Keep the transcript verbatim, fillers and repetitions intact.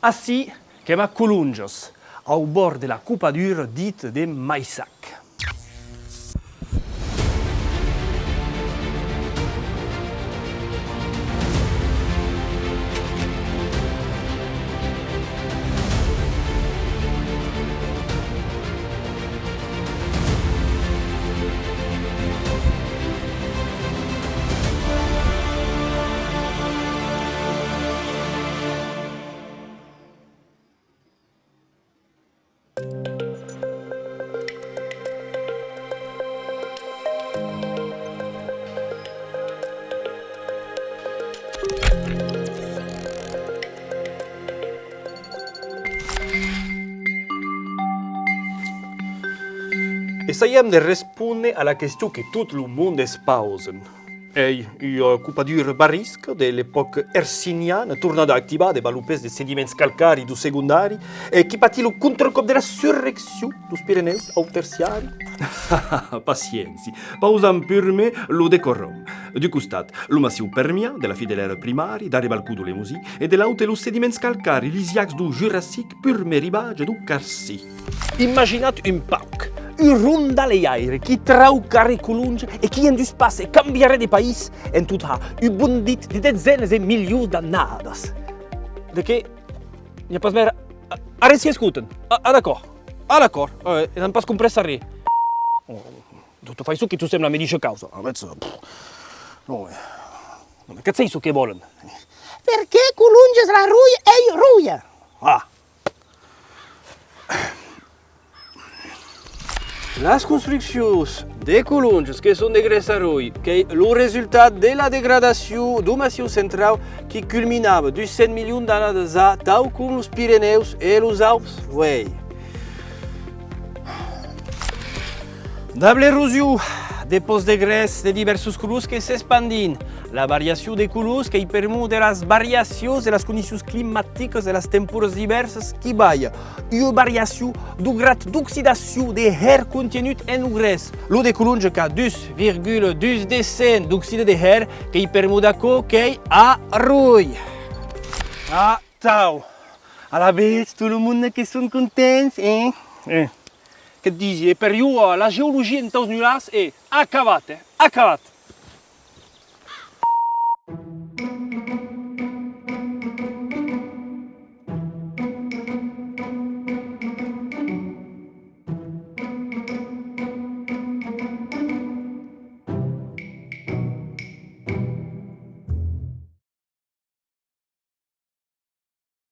Ací qu'èm a Colonjas, au bòrd de la copadura dita de Maissac. Essaiam de respóner a la question que tot lo monde es pausan. Ei ua copadura barrisca de l'epòca erciniana, tornada a activar de valopes de sediments calcaris deu segondari, e qui patit lo contracòp de la surreccion deus Pirenèus au terciari? Paciéncia, pausam purmèr lo decorum. D'un costat, lo massiu permian de la fin de l'èra primària, darrèr balcon deu Lemosin, e de l'aute los sediments calcaris lisiacs deu Jurassic, purmèr ribatge deu Carcin. Imaginatz un pauc, un rondaleiaire qui traucaré Colonjas e qui en dus pas se cambiaré de país en tot har un bondit de detzenas de milions d'annadas. De qué? N'i a pas mèra. A, arrés qui escotan. A, a, d'acòrd. A, d'acòrd. E n'an pas comprés arré. Oh, de tota faiçon que tot sembla la medisha causa. Alavetz, pff, non, eh, non, qu'at sei çò que vòlen. Perqué Colonjas la Roia ei roia? Ah. Las construccions de Colonjas que son de grès a roia, qu'ei lo resultat de la degradacion deu massiu centrau qui culminava dus cents milions d'annadas a, tau com los Pirenèus e los Aups uei. Dab l'erosion, depòsits de grès de divèrsas colors que s'espandin. La variacion de colors qu'ei permor de las variacions de las condicions climaticas de las temporas divèrsas qui balha ua variacion deu grad d'oxidacion de hèr contienut en lo grès. Lo de Colonjas qu'a dus virgula dus de cent d'oxide de hèr, qu'ei permor d'aquò qu'ei arroia. Atau! Alavetz, tot lo monde que son contents, eh? Eh. Que't disi, eh, per jo, eh, la geologia entaus nulars, eh, acabat, eh, acabat.